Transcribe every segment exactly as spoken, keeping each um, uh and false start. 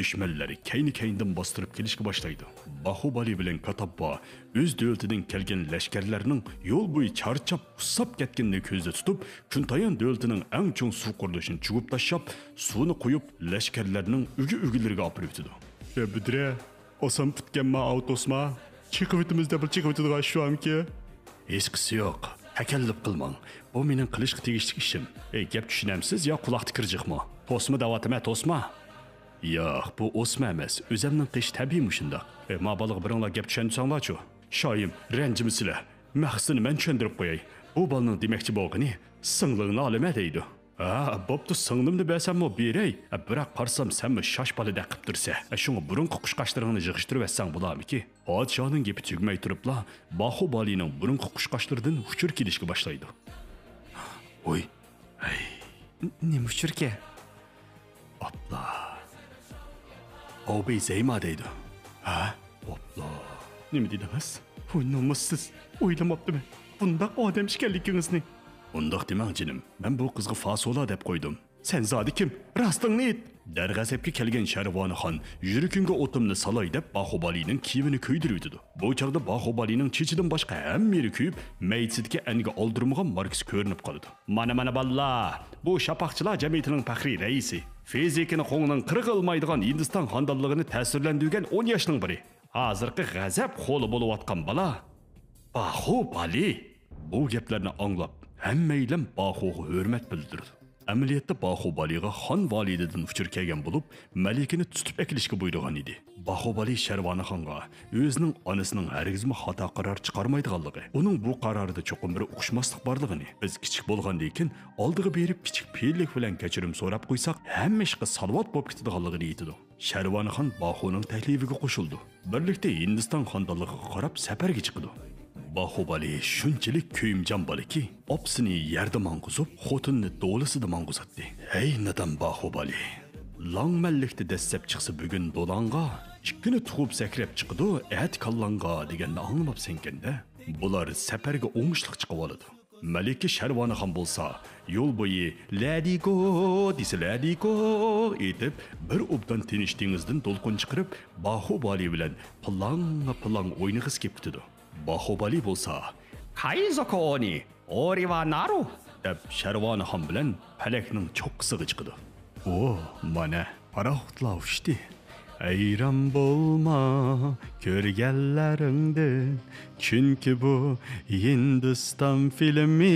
دۈشمەنلەر كەينى-كەينىدىن باستۇرۇپ كېلىشكە باشلايدۇ. باھۇبالى بىلەن كاتاپپا ئۆز دۆلىتىدىن كەلگەن لەشكەرلەرنىڭ يول بويى چارچاپ، ئۇسساپ كەتكىنىنى كۆزدە تۇتۇپ، كۈنتايان دۆلىتىنىڭ ئەڭ چوڭ سۇ قۇرۇلۇشىنى چۇۋۇپ تاشلاپ، سۇنى قۇيۇپ، لەشكەرلەرنىڭ ئۈگە-ئۈگىلىرىگە ئاپىرىۋېتىدۇ. يا بۈدرە، ئاسان پۈتكەنما ئاۋۇ توسما؟ چېقىۋېتىمىز دەپلا چېقىۋېتىدىغان ئىش شۇ ئەمكى؟ ھېچقىسى يوق. تەكەللۇپ قىلماڭ. بۇ مېنىڭ قىلىشقا تېگىشلىك ئىشىم. ئەي، گەپ چۈشىنەمسىز يا قۇلاقتا كىرجىقمۇ؟ توسما دەۋاتىمەن، توسما. ياق، بۇ ئوسما ئەمەس. ئۆزەمنىڭ قېشى تەبىئىي مۇشۇنداق. ئەي، ما بالىغا بىرىڭلار گەپ چۈشەندۈرسەڭلارچۇ؟ شايىم، رەنجىمىسىلە. مەقسىتىنى مەن چۈشەندۈرۈپ قوياي. بۇ بالىنىڭ دېمەكچى بولغىنى، سىڭلىڭنى ئالىمەن دەيدۇ. ھە، بوپتۇ، سىڭلىمنى بەرسەممۇ بېرەي. ھە، بىراق قارىسام، سەنمۇ شاش بالىدەك قىپ تۇرسەن. ھە، شۇڭا بۇرۇنقى قۇشقاچلىرىڭنى يىغىشتۇرۇۋەتسەڭ بولارمىكى؟ پادىشاھنىڭ گېپى تۈگىمەي تۇرۇپلا، باھۇبالىنىڭ بۇرۇنقى قۇشقاچلىرىدىن ئۇچۇر كېلىشكە باشلايدۇ. ھوي، ھەي. ن-، نېمە ئۇچۇركەن؟ ئاپلا. ئاۋبېي زەيما دەيدۇ. ھە؟ ئاپلا. نېمە دېدىڭىز؟ ھوي، نومۇسسىز. ئويلىماپتىمەن بۇنداق ئادەم ئىكەنلىكىڭىزنى. ئۇنداق دېمەڭ، جېنىم. مەن بۇ قىزغا فاسولا دەپ قويدۇم. سەن زادى كىم؟ راستىڭنى ئېيت! دەرغەزەپكە كەلگەن شەرۋانىخان يۈرىكىڭگە ئوتۇمنى سالاي دەپ باھۇبالىنىڭ كىيىمىنى كۆيدۈرۈۋېتىدۇ. بۇ چاغدا باھۇبالىنىڭ چېچىدىن باشقا ھەممە يېرى كۆيۈپ، مەيدىسىدىكى ئەنگە ئالدۇرمىغان ماركىسى كۆرۈنۈپ قالىدۇ. مانا، مانا، بالىلار، بۇ شاپاقچىلار جەمئىيىتىنىڭ پەخرىي رەئىسى، فىزىكىنى قوڭنىڭ قىرىغا ئىلمايدىغان ھىندىستان خانىدانلىقىنى تەسىرلەندۈرگەن ئون ياشنىڭ بىرى، ھازىرقى غەزەپ خولى بولۇۋاتقان بالا باھۇبالى. بۇ گەپلەرنى ئاڭلاپ، ھەممەيلەن باھۇغا ھۆرمەت بىلدۈرىدۇ. ئەمەلىيەتتە باھۇبالىغا خان ۋالىدىدىن ئۇچۇر كەلگەن بولۇپ، مەلىكىنى تۇتۇپ ئەكېلىشكە بۇيرۇغان ئىدى. باھۇبالى شەرۋانىخانغا ئۆزىنىڭ ئانىسىنىڭ ھەرگىزمۇ خاتا قارار چىقارمايدىغانلىقى، ئۇنىڭ بۇ قارارىدا چوقۇم بىر ئۇقۇشماسلىق بارلىقىنى، بىز كىچىك بولغاندىن كېيىن ئالدىغا بېرىپ كىچىك پېئىللىك بىلەن كەچۈرۈم سوراپ قويساق، ھەممە ئىشقا سالاۋات بولۇپ كېتىدىغانلىقىنى ئېيتىدۇ. شەرۋانىخان باھۇنىڭ تەكلىپىگە قوشۇلىدۇ. بىرلىكتە ھىندىستان خانىدانلىقىغا قاراپ سەپەرگە چىقىدۇ. باھۇبالى شۇنچىلىك كۆيۈمچان بالىكى، ئاپىسىنى يەردە ماڭغۇزۇپ، خوتۇنىنى دولىسىدا ماڭغۇزاتتى. ھەي نادان باھۇبالى! لاڭمەنلىكتە دەسسەپ چىقسا بۈگۈن دولاڭغا، ئىككىنى تۇغۇپ سەكرەپ چىقىدۇ ئەتە كاللاڭغا دېگەننى ئاڭلىماپسەنكەن-دە. بۇلار سەپەرگە ئوڭۇشلۇق چىقىۋالىدۇ. مەلىكە شەرۋانىخان بولسا، يول بويى «لەدىگو» دېسە «لەدىگو» ئېيتىپ، بىر ئوبدان تىنچ دېڭىزدىن دولقۇن چىقىرىپ، باھۇبالى بىلەن پىلاڭ-پىلاڭ ئوينىغۇسى كېلىپ كېتىدۇ. باھۇبالى بولسا، «كايزوكو ئونى، ئورىۋا نارۇ» دەپ، شەرۋانىخان بىلەن پەلەكنىڭ چوققىسىغا چىقىدۇ. ئۇ، مانا، پاراخوتلار ئۇچتى. ھەيران بولما كۆرگەنلىرىڭدىن، چۈنكى بۇ ھىندىستان فىلىمى.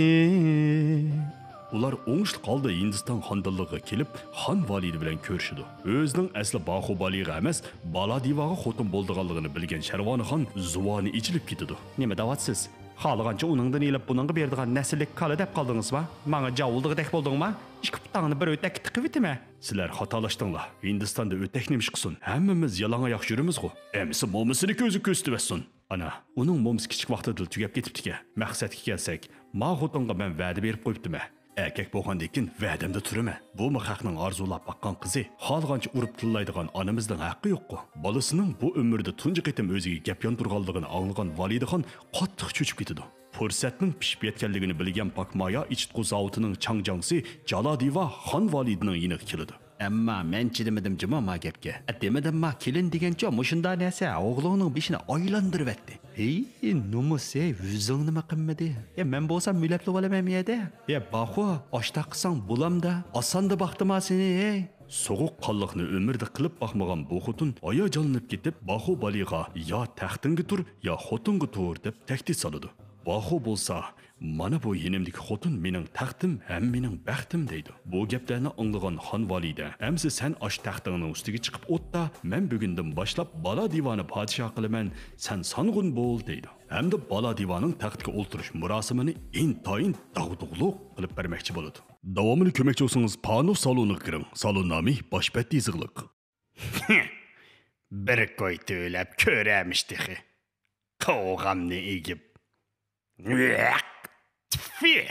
ئۇلار ئوڭۇشلۇق ھالدا ھىندىستان خانىدانلىقىغا كېلىپ، خان ۋالىدى بىلەن كۆرۈشىدۇ. ئۆزىنىڭ ئەسلى باھۇبالىغا ئەمەس، بالادىۋاغا خوتۇن بولىدىغانلىقىنى بىلگەن شەرۋانىخان زۇۋانى ئېچىلىپ كېتىدۇ. نېمە دەۋاتىسىز؟ خالىغانچە ئۇنىڭدىن ئېلىپ بۇنىڭغا بېرىدىغان نەسىللىك كالا دەپ قالدىڭىزما؟ ماڭا جاۋۇلدىغۇدەك بولدۇڭما؟ ئىككى پۇتۇڭنى بىر ئۆتەككە تىقىۋېتىمەن. سىلەر خاتالاشتىڭلار. ھىندىستاندا ئۆتەك نېمە ئىش قىلسۇن؟ ھەممىمىز يالاڭ ئاياق يۈرىمىزغۇ. ئەمىسە مومىسىنى كۆزى كۆرسىتىۋەتسۇن. ئانا، ئۇنىڭ مومىسى كىچىك ۋاقتىدىلا تۈگەپ كېتىپتىكەن. مەقسەتكە كەلسەك، ما خوتۇنغا مەن ۋەدە بېرىپ قويۇپتىمەن. ئەركەك بولغاندىن كېيىن ۋەدەمدە تۇرىمەن. بۇمۇ خەقنىڭ ئارزۇلاپ باققان قىزى. خالىغانچە ئۇرۇپ تىللايدىغان ئانىمىزنىڭ ھەققى يوققۇ. بالىسىنىڭ بۇ ئۆمرىدە تۇنجى قېتىم ئۆزىگە گەپ ياندۇرغانلىقىنى ئاڭلىغان ۋالىدىخان قاتتىق چۆچۈپ كېتىدۇ. پۇرسەتنىڭ پىشىپ يەتكەنلىكىنى بىلگەن پاكمايا ئىچىتقۇ زاۋۇتىنىڭ چاڭجاڭسى جالادىۋا خان ۋالىدىنىڭ يېنىغا كېلىدۇ. ئەمما مەن چىدىمىدىم جۇمۇ ما گەپكە. ئە، دېمىدىمما، كېلىن دېگەنچۇ مۇشۇنداق نەرسە ئوغلۇڭنىڭ بېشىنى ئايلاندۇرۇۋەتتى. ھېي، نومۇس، ھېي، ئۆزۈڭنىمۇ قىلمىدى. يا، مەن بولسام مۆلەپلىۋالىمەن يەردە. يا، باخۇ، ئاشتاق قىلساڭ بولامدا، ئاساندا باقتىما سېنى، ھېي. سوغۇق قانلىقنى ئۆمرىدە قىلىپ باقمىغان بۇ خوتۇن ھاياجانلىنىپ كېتىپ، باخۇ بالىغا يا تەختىڭگە تۇر، يا خوتۇنغا تۇر دەپ تەھدىت سالىدۇ. باخۇ بولسا، مانا بۇ يېنىمدىكى خوتۇن مېنىڭ تەختىم ھەم مېنىڭ بەختىم دەيدۇ. بۇ گەپلەرنى ئاڭلىغان خان ۋالىدە، ئەمسە سەن ئاش تەختىڭنىڭ ئۈستىگە چىقىپ ئوتتا، مەن بۈگۈندىن باشلاپ بالا دىۋانى پادىشاھ قىلىمەن، سەن سانغۇن بول دەيدۇ. ھەمدە بالا دىۋانىڭ تەختكە ئولتۇرۇش مۇراسىمىنى ئىنتايىن داغدۇغىلىق قىلىپ بەرمەكچى بولىدۇ. داۋامىنى كۆرمەكچى بولسىڭىز، پانۇ سالونىغا كىرىڭ. سالون نامى باش بەت يېزىقلىق. بىر كوي تۆلەپ كۆرەمىش تېخى. قوغامنى ئېگىپ. ۋەق! تىفى!